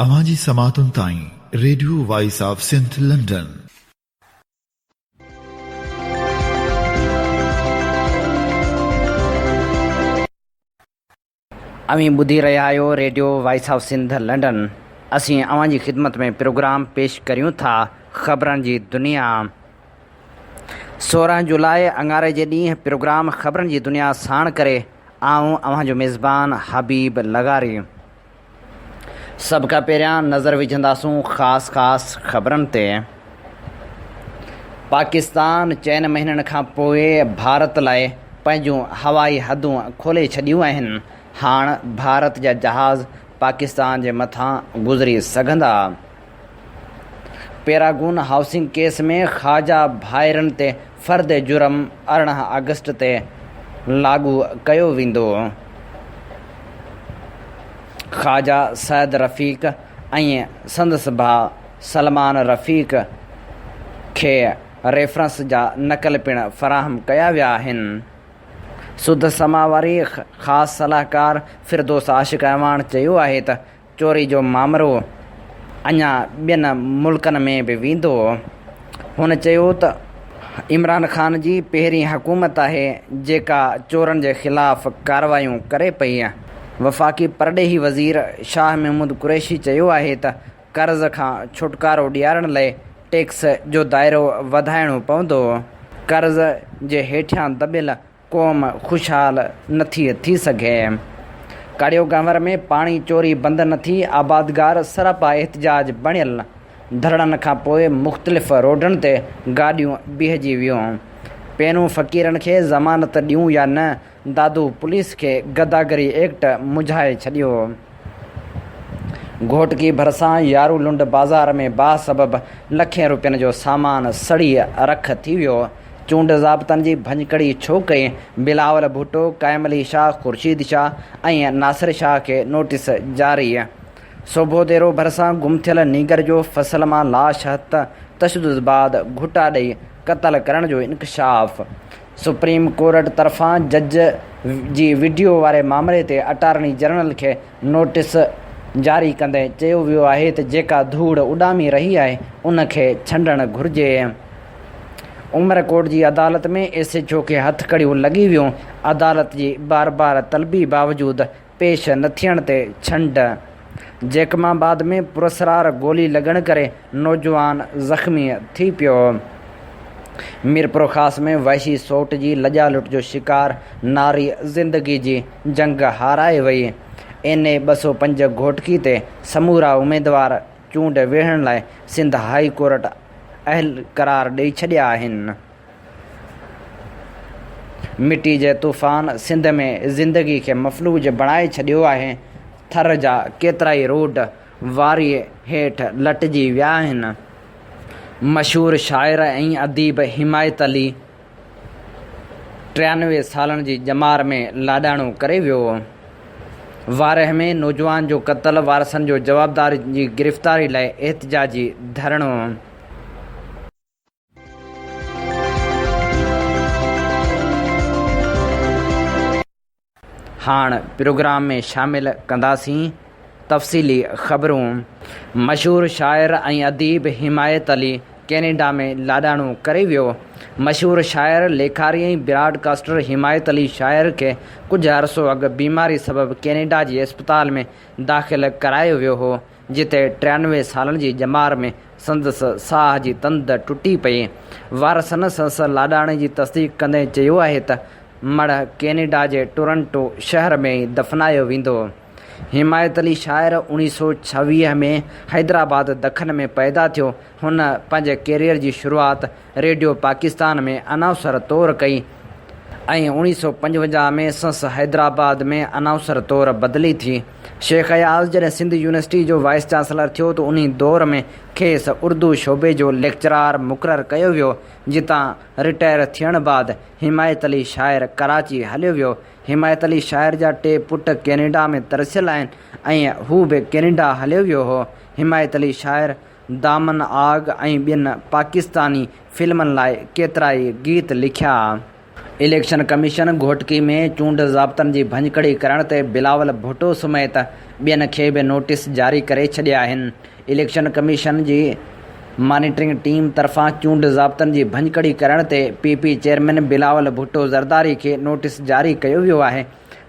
اوهان جي سماعتن تائين radio voice of Sindh London. اوهين ٻڌي رهيا آهيو radio voice of Sindh London. اسين اوهان جي خدمت ۾ پروگرام پيش ڪريون ٿا خبرن جي دنيا. 16 جولاء اڱاري جي ڏينهن پروگرام خبرن جي دنيا ساڻ ڪري آئون اوهان جو ميزبان حبيب لغاري. سڀ کان پهريان نظر وجهنداسون خاص خاص خبرن تي. پاڪستان چئن مهينن کان پوء ڀارت لاء پنهنجون هوائي حدون کولي ڇڏيون آهن، هاڻ ڀارت جا جهاز پاڪستان جي مٿان گذري سگهندا. پيراگون هائوسنگ ڪيس ۾ خواجه ڀائرن تي فرد جرم 18 آگسٽ تي لاڳو ڪيو ويندو. خواجه سعد رفيق ۽ سندس ڀاء سلمان رفيق کي ريفرنس جا نقل پڻ فراهم ڪيا ويا آهن. سڌ سماء واري خاص صلاحڪار فردوس عاشق اعواڻ چيو آهي ته چوري جو مامرو اڃا ٻين ملڪن ۾ به ويندو. هن چيو ته عمران خان جي پهرين حڪومت آهي جيڪا چورن جي خلاف ڪارروايون ڪري پئي. وفاقي پرڏيهي وزير شاهه محمود قريشي چيو آهي ته قرض کان ڇوٽڪارو ڏيارڻ لئي ٽيڪس جو دائرو وڌائڻو پوندو، قرض جي هيٺيان دٻيل قوم خوشحال نه ٿي ٿي سگهي. ڪڙيو گهنور ۾ پاڻي چوري بند نه ٿي، آبادگار سراپا احتجاج بڻيل، ڌرڻن کانپوء مختلف روڊن تي گاڏيون بيهجي ويون. پيرون فقيرن کي ضمانت ڏيون يا نه، دادو پوليس کي گداگري ايڪٽ منجهائي ڇڏيو. گهوٽڪي ڀرسان يارو لنڊ بازار ۾ باهه سبب لکين روپين جو سامان سڙي رک ٿي ويو. چونڊ ضابطن جي ڀڃڪڙي ڇو ڪئي؟ بلاول ڀٽو، قائم علي شاهه، خورشيد شاهه ۽ ناصر شاهه کي نوٽيس جاري. سوڀوديرو ڀرسان گم ٿيل نينگر جو فصل مان لاش هٿ، تشدد بعد گهٽا ڏئي قتل ڪرڻ جو انڪشاف. سپريم ڪورٽ طرفان جج جي وڊيو واري مامري تي اٽارني جنرل کي نوٽيس جاري ڪندي چيو ويو آهي ته جيڪا ڌوڙ اڏامي رهي آهي ان کي ڇنڊڻ گهرجي. عمرڪوٽ جي عدالت ۾ ايس ايڇ او کي هٿڪڙيون لڳي ويون، عدالت جي بار بار طلبي باوجود پيش نه ٿيڻ تي ڇنڊ. جيڪب آباد ۾ پراسرار گولي لڳڻ ڪري نوجوان زخمي ٿي پيو. ميرپورخاص ۾ وحشي سوٽ جي لڄالٽ جو شڪار ناري زندگي جي جنگ هارائي وئي. اين اي 205 گهوٽڪي تي سمورا اميدوار چونڊ وڙهڻ لاء سنڌ هائي ڪورٽ اهل قرار ڏئي ڇڏيا آهن. مٽي جي طوفان سنڌ ۾ زندگي کي مفلوج بڻائي ڇڏيو آهي، ٿر جا ڪيترائي روڊ واريء هيٺ لٽجي ويا آهن. مشهور شاعر ۽ اديب حمايت علي 93 سالن جي ڄمار ۾ لاڏاڻو ڪري ويو. وارهه ۾ نوجوان جو قتل، وارثن جو جوابدار جي گرفتاري لاء احتجاجي ڌرڻو. هاڻ پروگرام ۾ شامل ڪنداسين تفصيلي خبرون. مشهور شاعر ۽ اديب حمايت علي ڪينيڊا ۾ لاڏاڻو ڪري ويو. مشهور شاعر، ليکاري ۽ براڊ ڪاسٽر حمايت علي شاعر کي ڪجهه عرصو اڳ بيماري سبب ڪينيڊا جي اسپتال ۾ داخل ڪرايو ويو هو. جتي 93 سالن جي ڄمار ۾ سندس ساهه جي تند ٽٽي پئي. وارثن سندس لاڏاڻي جي تصديق ڪندي چيو آهي ته مڙهه ڪينيڊا جي ٽورنٽو شهر ۾ ئي دفنايو ويندو. حمايت علي شاعر 1926 ۾ حيدرآباد دکن ۾ پيدا ٿيو. هن پنهنجي ڪيريئر جي شروعات ريڊيو پاڪستان ۾ انائونسر طور ڪئي ۽ 1955 ۾ سنس حيدرآباد ۾ انائونسر طور بدلي ٿي. شيخ اياز جڏهن سنڌ يونيورسٽي جو وائيس چانسلر ٿيو ته انهي دور ۾ کيس اردو شعبي جو ليڪچرار مقرر ڪيو ويو، جتان رٽائر ٿيڻ بعد حمايت علي شاعر ڪراچي هليو ويو. حمايت علي شاعر جا ٽي پٽ ڪينيڊا ۾ ترسيل آهن ۽ هو به ڪينيڊا هليو ويو هو. حمايت علي شاعر دامن آگ ۽ ٻين پاڪستاني فلمن لاء ڪيترائي گيت لکيا. اليڪشن ڪميشن گهوٽڪي ۾ چونڊ ضابطن جي ڀڃڪڙي ڪرڻ تي بلاول ڀٽو سميت ٻين کي به نوٽيس جاري ڪري ڇڏيا آهن. اليڪشن ڪميشن جي مانيٽرنگ ٽيم طرفان چونڊ ضابطن جي ڀڃڪڙي ڪرڻ تي P P chairman Bilawal Bhutto Zardari کي نوٽيس جاري ڪيو ويو آهي.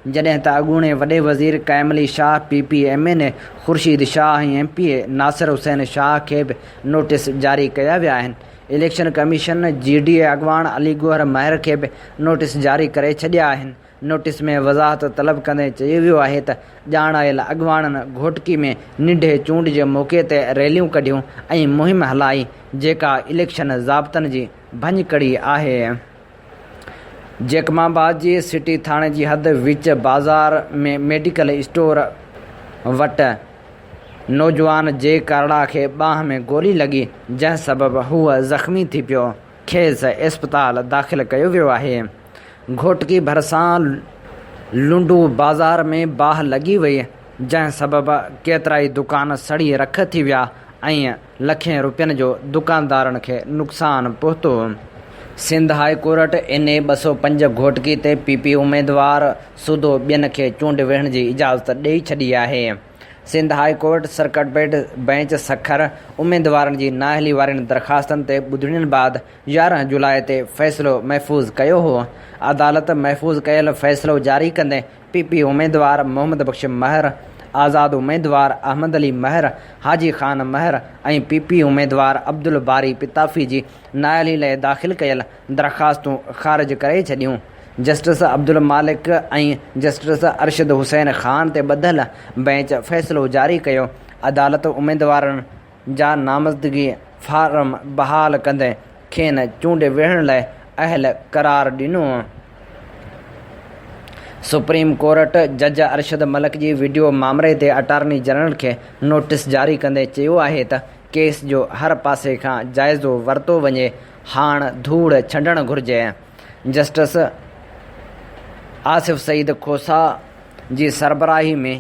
جڏهن ته اڳوڻي وڏي وزير Qaim Ali Shah, P P M N A Khurshid Shah ۽ M P A Nasir Hussain Shah کي به نوٽيس جاري ڪيا ويا آهن. اليڪشن ڪميشن جي ڊي اي اڳواڻ علي گوهر مهر کي به نوٽيس جاري ڪري ڇڏيا آهن. نوٽيس ۾ وضاحت طلب ڪندي چيو ويو آهي ته ڄاڻايل اڳواڻن گهوٽڪي ۾ ننڍي چونڊ جي موقعي تي ريليون ڪڍيون ۽ مهم هلائي جيڪا اليڪشن ضابطن جي ڀڃڪڙي آهي. جيڪب آباد جي سٽي ٿاڻي جي حد وچ بازار ۾ ميڊيڪل اسٽور وٽ نوجوان جي ڪارڙا کي ٻانهن ۾ گولي لڳي، جنهن سبب هو زخمي ٿي پيو، کيس اسپتال داخل ڪيو ويو آهي. گهوٽڪي ڀرسان لنڊو بازار ۾ باهه لڳي وئي، جنهن سبب ڪيترائي دڪان سڙي رک ٿي ويا ۽ لکين روپين جو دڪاندارن کي نقصان پهتو. Sindh high court N A 205 Ghotki تي پي پي اميدوار سوڌو ٻين کي چونڊ وڙهڻ جي اجازت ڏئي ڇڏي آهي. Sindh high court circuit bench Sukkur اميدوارن جي نااهلي وارين درخواستن تي ٻڌڻين بعد 11 جولاء تي فيصلو محفوظ ڪيو هو. عدالت محفوظ ڪيل فيصلو جاري ڪندي پي پي اميدوار محمد بخش مهر، آزاد اميدوار احمد علي مهر، حاجي خان مهر ۽ پي پي اميدوار عبدالباري پتافي جي نااهلي لئه داخل ڪيل درخواستون خارج ڪري ڇڏيون. جسٽس عبدالمالڪ ۽ جسٽس ارشد حسين خان تي ٻڌل بئنچ فيصلو جاري ڪيو. عدالت اميدوارن جا نامزدگي فارم بحال ڪندي کين چونڊ وڙهڻ لاء اهل قرار ڏنو. سپريم ڪورٽ جج ارشد ملڪ جي وڊيو مامري تي اٽارني جنرل کي نوٽيس جاري ڪندي چيو آهي ته ڪيس جو هر پاسي کان جائزو ورتو وڃي، هاڻ ڌوڙ ڇنڊڻ گهرجي. جسٽس آصف سعيد کوسا جي سربراهي ۾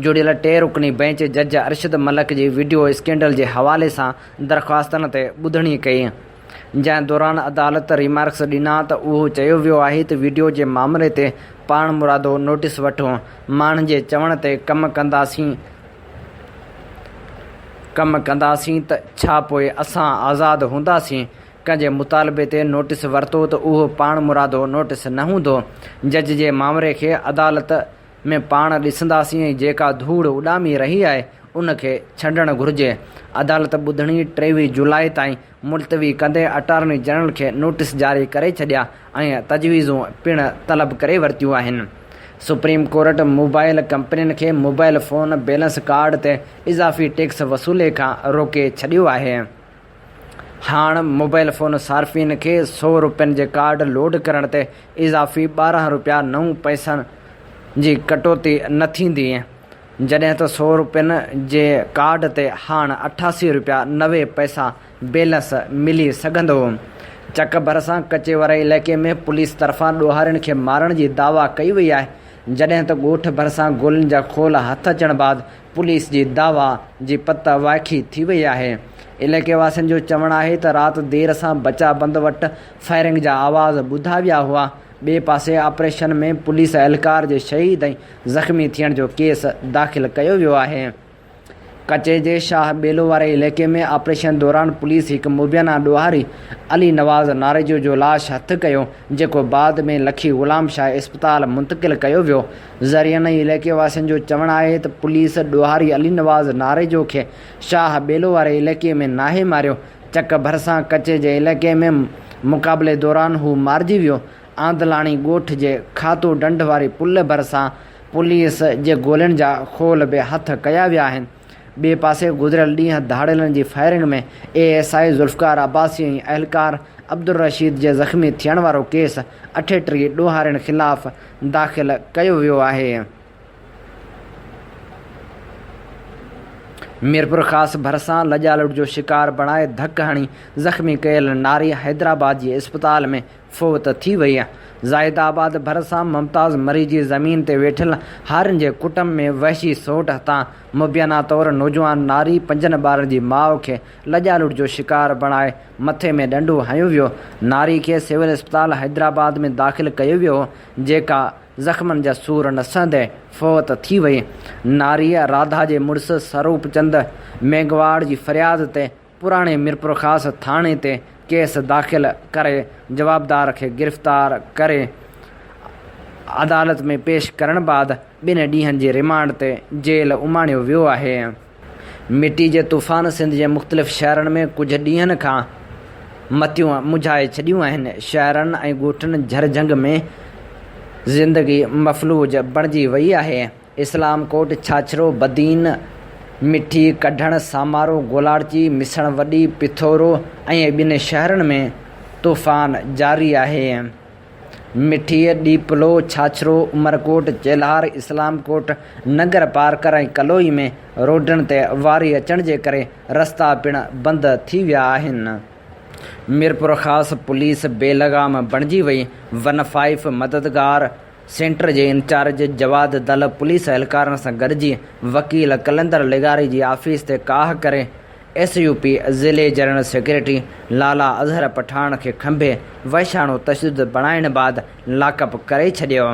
جڙيل ٽي رڪني بئنچ جج ارشد ملڪ جي وڊيو اسڪينڊل جي حوالي سان درخواستن تي ٻڌڻي ڪئي، جنهن دوران عدالت ريمارڪس ڏنا ته اهو چيو ويو آهي ته وڊيو جي مامري تي پاڻمرادو نوٽيس وٺو، ماڻهن جي چوڻ تي ڪم ڪنداسين ڪم ڪنداسين ته ڇا پوء اسان آزاد هونداسين؟ ڪنهن جي مطالبي تي نوٽيس ورتو ته اهو پاڻمرادو نوٽيس نه هوندو، جج جي مامري کي عدالت ۾ پاڻ ڏسنداسين ۽ جيڪا ڌوڙ اڏامي رهي آهي ان کي ڇنڊڻ گهرجي. عدالت ٻڌڻي 23 جولاء تائين ملتوي ڪندي اٽارني جنرل کي نوٽيس جاري ڪري ڇڏيا ۽ تجويزون پڻ طلب ڪري ورتيون آهن. سپريم ڪورٽ موبائل ڪمپنين کي موبائل فون بيلنس ڪارڊ تي اضافي ٽيڪس وصولي کان روڪي ڇڏيو آهي. هاڻ موبائل فون صارفين کي سئو روپين جي ڪارڊ لوڊ ڪرڻ تي اضافي 12 روپيا نو پئسن جي ڪٽوتي نه ٿيندي، جڏهن ته سئو روپين جي ڪارڊ تي هاڻ 88 روپيا 90 پئسا بيلنس ملي سگهندو. چڪ ڀرسان ڪچي واري علائقي ۾ پوليس طرفان ڏوهارين کي مارڻ جي دعويٰ ڪئي وئي آهي، جڏهن ته ڳوٺ ڀرسان گولين جا خول هٿ اچڻ بعد پوليس جي دعويٰ جي پت وائکي ٿي وئي آهي. علائقي واسين جو چوڻ آهي ته رات دير سان بچا بند وٽ فائرنگ جا آواز ٻڌا ويا هئا. ٻئي پاسي آپريشن ۾ پوليس اهلڪار جي شهيد ۽ زخمي ٿيڻ جو ڪيس داخل ڪيو ويو آهي. ڪچي جي شاهه ٻيلو واري علائقي ۾ آپريشن دوران پوليس هڪ مبينا ڏوهاري علي نواز ناريجو جو لاش هٿ ڪيو، جيڪو بعد ۾ لکي غلام شاهه اسپتال منتقل ڪيو ويو. ذريعن ۽ علائقي واسين جو چوڻ آهي ته پوليس ڏوهاري علي نواز ناريجو کي شاهه ٻيلو واري علائقي ۾ ناهي ماريو، چڪ ڀرسان ڪچي جي علائقي ۾ مقابلي دوران هو مارجي ويو، آندلاڻي ڳوٺ جي کاتو ڍنڍ واري پل ڀرسان پوليس جي گولين جا خول به هٿ ڪيا ويا آهن. ٻئي پاسي گذريل ڏينهن ڌاڙيلن جي firing ۾ A S I Zulfiqar Abbasi ۽ اهلڪار عبدالرشيد جي زخمي ٿيڻ وارو ڪيس 38 ڏوهارين خلاف داخل ڪيو ويو آهي. ميرپورخاص ڀرسان لڄالٽ جو شڪار بڻائي ڌڪ هڻي زخمي ڪيل ناري حيدرآباد جي اسپتال ۾ فوت ٿي وئي. زاهد آباد ڀرسان ممتاز مري جي زمين تي ويٺل هارين جي ڪٽنب ۾ وحشي سوٽ هٿان مبينا طور نوجوان ناري پنجن ٻارن جي ماء کي لڄالٽ جو شڪار بڻائي مٿي ۾ ڏنڊو هنيو ويو. ناري کي سول اسپتال حيدرآباد ۾ داخل ڪيو ويو جيڪا زخمن جا سور نه سهندي فوت ٿي وئي. ناريء راڌا جي مڙس سروپ چند مينگهواڙ جي فرياد تي پراڻي ميرپورخاص ٿاڻي تي ڪيس داخل ڪري جوابدار کي گرفتار ڪري عدالت ۾ پيش ڪرڻ بعد ٻن ڏينهن جي رمانڊ تي جيل اماڻيو ويو آهي. مٽي جي طوفان سنڌ جي مختلف شهرن ۾ ڪجهه ڏينهن کان متيون مجهائي ڇڏيون آهن، شهرن ۽ ڳوٺن جهرجهنگ ۾ زندگي مفلوج بڻجي وئي آهي. اسلام ڪوٽ، ڇاڇرو، بدين، مٺي، ڪڍڻ، سامارو، گولاڙچي، مسڻ وڏي، پٿورو ۽ ٻين شهرن ۾ طوفان جاري آهي. مٺي، ڏيپلو، ڇاڇرو، عمرڪوٽ، چيلهار، اسلام ڪوٽ، ننگر پارڪر ۽ ڪلوئي ۾ روڊن تي واري اچڻ جي ڪري رستا پڻ بند ٿي ويا آهن. ميرپورخاص پوليس بي لغام بڻجي وئي، ون فائيف مددگار سينٽر جي انچارج جواد دل پوليس اهلڪارن سان گڏجي وڪيل قلندر لغاري جي آفيس تي ڪاهه ڪري ايس يو پي ضلعي جنرل سيڪريٽري لالا اظهر پٺاڻ کي کنڀي وحشاڻو تشدد بڻائڻ بعد لاڪ اپ ڪري ڇڏيو.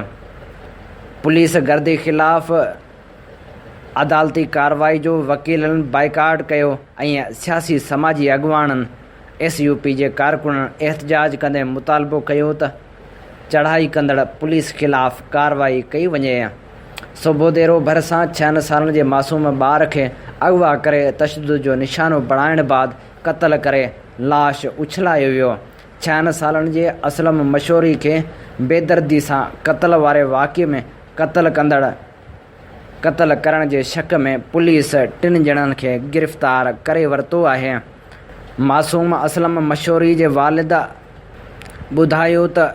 پوليس گردي خلاف عدالتي ڪارروائي جو وڪيلن بائيڪاٽ ڪيو ۽ سياسي سماجي اڳواڻن ايس يو پي جي ڪارڪنن احتجاج ڪندي مطالبو ڪيو ته چڙهائي ڪندڙ پوليس خلاف ڪارروائي ڪئي وڃي. صوڀوديرو ڀرسان ڇهن سالن جي معصوم ٻار کي اغوا ڪري تشدد جو نشانو بڻائڻ بعد قتل ڪري لاش اڇلايو ويو. ڇهن سالن جي اسلم مشوري کي بيدردي سان قتل واري واقعي ۾ قتل ڪندڙ قتل ڪرڻ جي شڪ ۾ پوليس ٽن ڄڻن کي گرفتار ڪري ورتو آهي. معصوم اسلم مشوري جي والد ٻڌايو ته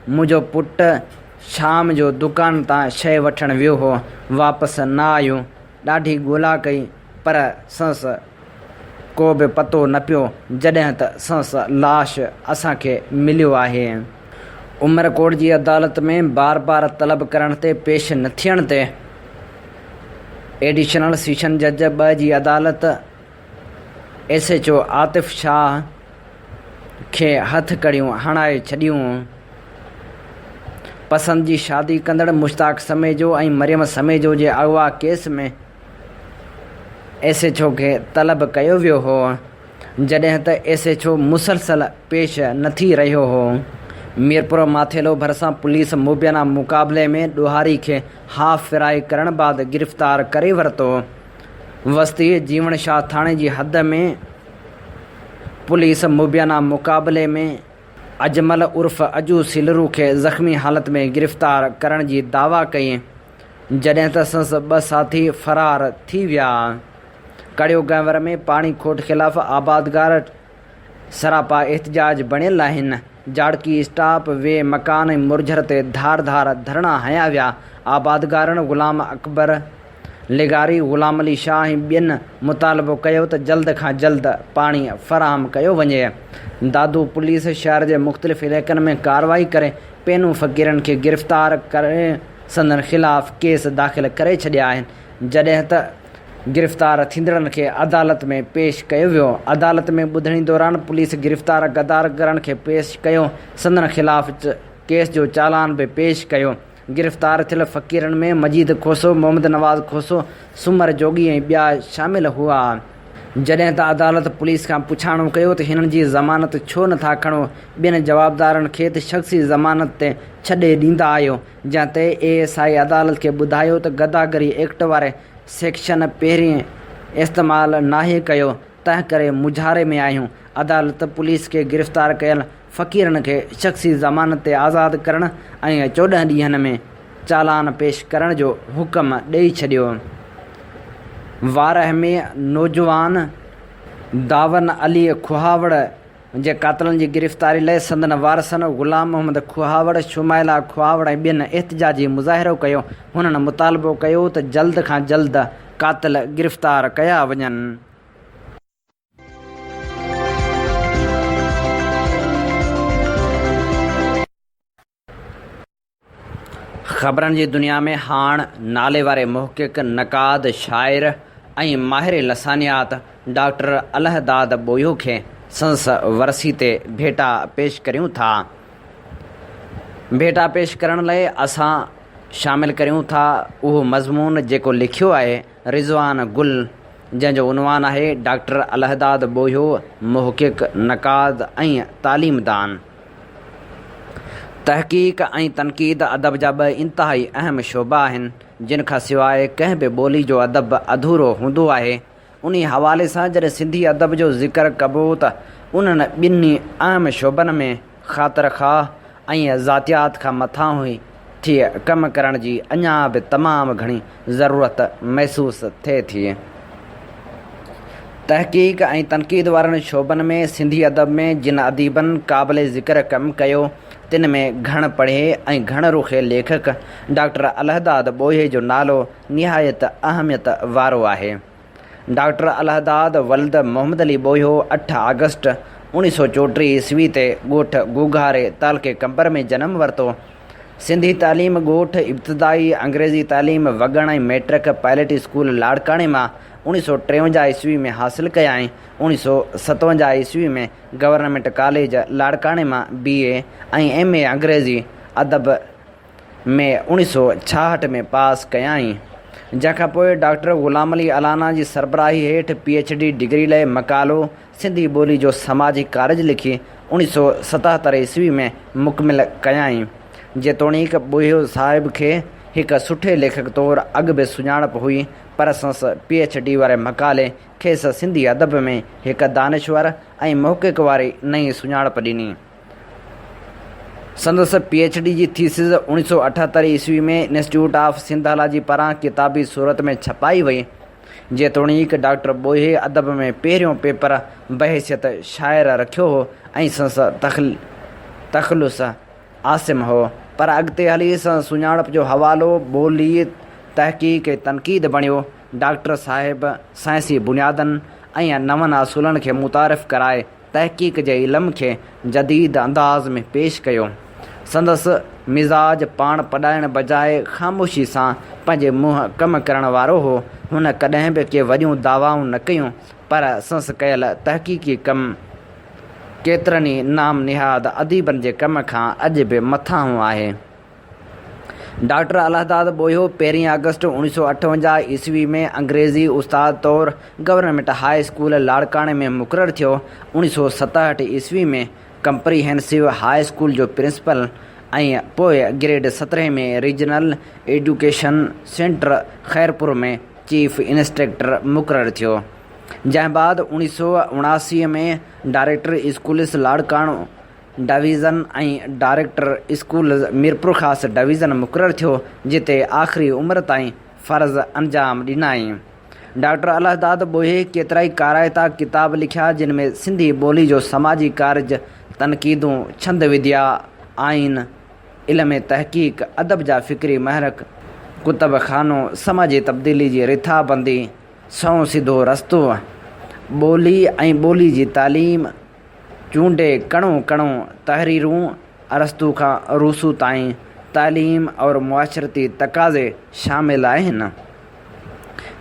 منهنجو پٽ شام جو دڪان تان شيء وٺڻ ويو هو، واپس نه آيو، ڏاڍي ڳولا ڪئي پر سنس ڪو به پتو نه پيو، جڏهن ته سنس لاش اسان کي مليو آهي. عمرڪوٽ جي عدالت ۾ بار بار طلب ڪرڻ تي پيش نه ٿيڻ تي ايڊيشنل سيشن جج ٻه جي عدالت S H O Atif Shah کي هٿ ڪڙيون هڻائي ڇڏيون. پسند جي شادي ڪندڙ مشتاق سميجو ۽ مريم سميجو جي اغوا ڪيس ۾ ايس ايڇ او کي طلب ڪيو ويو هو، جڏهن ته ايس ايڇ او مسلسل پيش نه ٿي رهيو هو. ميرپور ماٿيلو ڀرسان پوليس مبينا مقابلي ۾ ڏوهاري کي هاف فرائي ڪرڻ بعد گرفتار ڪري ورتو. وستي جيوڻ شاهه ٿاڻي جي حد ۾ پوليس مبينا مقابلي ۾ اجمل عرف اجو سيلرو کي زخمي حالت ۾ گرفتار ڪرڻ جي دعويٰ ڪئي. جڏهن ته سندس ٻه ساٿي فرار ٿي ويا. ڪڙيو گهنور ۾ پاڻي کوٽ خلاف آبادگار سراپا احتجاج بڻيل آهن. جاڙڪي اسٽاپ وي مڪان ۽ مرجهر تي ڌار ڌار ڌرڻا هنيا ويا. آبادگارن غلام اڪبر لغاري، غلام علي شاهه ۽ ٻين مطالبو ڪيو ته جلد کان جلد پاڻي فراهم ڪيو وڃي. دادو پوليس شهر جي مختلف علائقن ۾ ڪارروائي ڪري پينو فقيرن کي گرفتار ڪري سندن خلاف ڪيس داخل ڪري ڇڏيا آهن، جڏهن ته گرفتار ٿيندڙن کي عدالت ۾ پيش ڪيو ويو، عدالت ۾ ٻڌڻي دوران پوليس گرفتار غدارگرن کي پيش ڪيو، سندن خلاف ڪيس جو چالان به پيش ڪيو، گرفتار ٿيل فقيرن ۾ مجيد کوسو، محمد نواز کوسو، سومر جوڳي ۽ ٻيا شامل هئا. جڏهن ته عدالت پوليس کان پڇاڻو ڪيو ته هنن جي ضمانت ڇو نٿا کڻو، ٻين جوابدارن کي ته شخصي ضمانت تي ڇڏي ڏيندا آهيو، جنهن تي اي ايس I عدالت کي ٻڌايو ته گداگري ايڪٽ واري سيڪشن پهرين استعمال ناهي ڪيو، تنهن ڪري مونجهاري ۾ آهيون، عدالت پوليس کي گرفتار ڪيل فقيرن کي شخصي ضمانت تي آزاد ڪرڻ ۽ 14 ڏينهن ۾ چالان پيش ڪرڻ جو حڪم ڏئي ڇڏيو. وارهه ۾ نوجوان داون علي کهاوڙ جي قاتلن جي گرفتاري لاء سندن وارثن غلام محمد کهاوڙ، شمائلا کهاوڙ ۽ ٻين احتجاجي مظاهرو ڪيو. هنن مطالبو ڪيو ته جلد کان جلد قاتل گرفتار ڪيا وڃن. خبرن جي دنيا ۾ هاڻ نالي واري محقق، نقاد، شاعر ۽ ماهر لسانيات ڊاڪٽر الهداد ٻوهيو کي سندس ورسي تي ڀيٽا پيش ڪريون ٿا. ڀيٽا پيش ڪرڻ لئه اسان. شامل ڪريون ٿا اهو مضمون جيڪو لکيو آهي رضوان گل جنهن جو عنوان آهي ڊاڪٽر الهداد ٻوهيو محقق، نقاد ۽ تعليمدان. تحقيق ۽ تنقيد ادب جا ٻه انتهائي اهم شعبا آهن، جن کان سواء ڪنهن به ٻولي جو ادب اڌورو هوندو آهي. انهي حوالي سان جڏهن سنڌي ادب جو ذڪر ڪبو ته انهن ٻنهي اهم شعبن ۾ خاطر خواهه ۽ ذاتيات کان مٿانهون ٿي ڪم ڪرڻ جي اڃا به تمام گهڻي ضرورت محسوس ٿئي ٿي. تحقيق ۽ تنقيد وارن شعبن ۾ سنڌي ادب ۾ جن اديبن قابل ذڪر ڪم ڪيو، تن ۾ گهڻ پڙهي ۽ گهڻ رخي ليکڪ ڊاڪٽر الهداد ٻوهيي جو نالو نهايت اهميت وارو آهي. ڊاڪٽر الهداد ولد محمد علي ٻوهيو اٺ آگسٽ اوڻيھ سو چوٽيھ عيسوي تي ڳوٺ گوگهاري تعلقي قمبر ۾ جنم ورتو. سنڌي تعليم ڳوٺ، ابتدائي انگريزي تعليم وڳڻ ۽ مئٽرڪ پائلٽ اسڪول لاڙڪاڻي مان اوڻيھ سو ٽيونجاھ عيسوي ۾ حاصل ڪيائين. اوڻيھ سو ستونجاھ عيسوي ۾ گورنمينٽ ڪاليج لاڙڪاڻي مان بي اي ۽ ايم اي انگريزي ادب ۾ اوڻيھ سو ڇاهٺ ۾ پاس ڪيائين، جنهن کان پوء ڊاڪٽر غلام علي الانا جي سربراهي هيٺ پي ايڇ ڊي ڊگري لئه مقالو سنڌي ٻولي جو سماجي ڪارج لکي اوڻيھ سو ستهتر عيسوي ۾ مڪمل ڪيائين. جيتوڻيڪ ٻوهيو صاحب کي هڪ سٺي ليکڪ طور اڳ به سڃاڻپ هئي پر سندس پي ايڇ ڊي واري مقالي کيس سنڌي ادب ۾ هڪ دانشور ۽ محقق واري نئين سڃاڻپ ڏني. سندس پي ايڇ ڊي جي ٿيسز اوڻيھ سو اٺهتر عيسوي ۾ انسٽيٽيوٽ آف سنڌالاجي پاران ڪتابي صورت ۾ ڇپائي وئي. جيتوڻيڪ ڊاڪٽر ٻوهيي ادب ۾ پهريون پيپر بحيثيت شاعر رکيو هو ۽ سندس تخلص عاصم هو، پر اڳتي هلي سندس سڃاڻپ جو حوالو ٻولي، تحقيق ۽ تنقيد بڻيو. ڊاڪٽر صاحب سائنسي بنيادن ۽ نون اصولن کي متعارف ڪرائي تحقيق جي علم کي جديد انداز ۾ پيش ڪيو. سندس مزاج پاڻ پڏائڻ بجاء خاموشي سان پنهنجي منهن ڪم ڪرڻ وارو هو. هن ڪڏهن به ڪي وڏيون دعوائون نه ڪيون، پر سندس ڪيل تحقيقي ڪم ڪيترن ئي نام نهاد اديبن جي ڪم کان اڄ به مٿانهون آهي. ڊاڪٽر الهداد ٻوهيو پهرين آگسٽ اوڻيھ سو اٺونجاھ عيسوي ۾ انگريزي استاد طور گورنمينٽ هاء اسڪول لاڙڪاڻي ۾ مقرر ٿيو. اوڻيھ سو ستهٺ عيسوي ۾ ڪمپريهينسو هاء اسڪول جو پرنسپل ۽ پوء گريڊ سترهين ۾ regional education centre Khairpur ۾ chief instructor مقرر ٿيو. جنهن بعد اوڻيھ سو اڻاسي ۾ director schools Larkana division ۽ director schools Mirpurkhas division مقرر ٿيو، جتي آخري عمر تائين فرض انجام ڏنائين. ڊاڪٽر الهداد ٻوهيي ڪيترائي ڪارائتا ڪتاب لکيا، جن ۾ سنڌي ٻولي جو سماجي ڪارج، تنقيدون، ڇند وديا، آئين، علم تحقيق، ادب جا فڪري محرڪ، ڪتب خانو، سماجي تبديلي جي رٿابندي، سنئون سڌو رستو، ٻولي ۽ ٻولي جي تعليم، چونڊي ڪڻو ڪڻو تحريرون ارسطو کان روسو تائين تعليم اور معاشرتي تقاضي شامل آهن.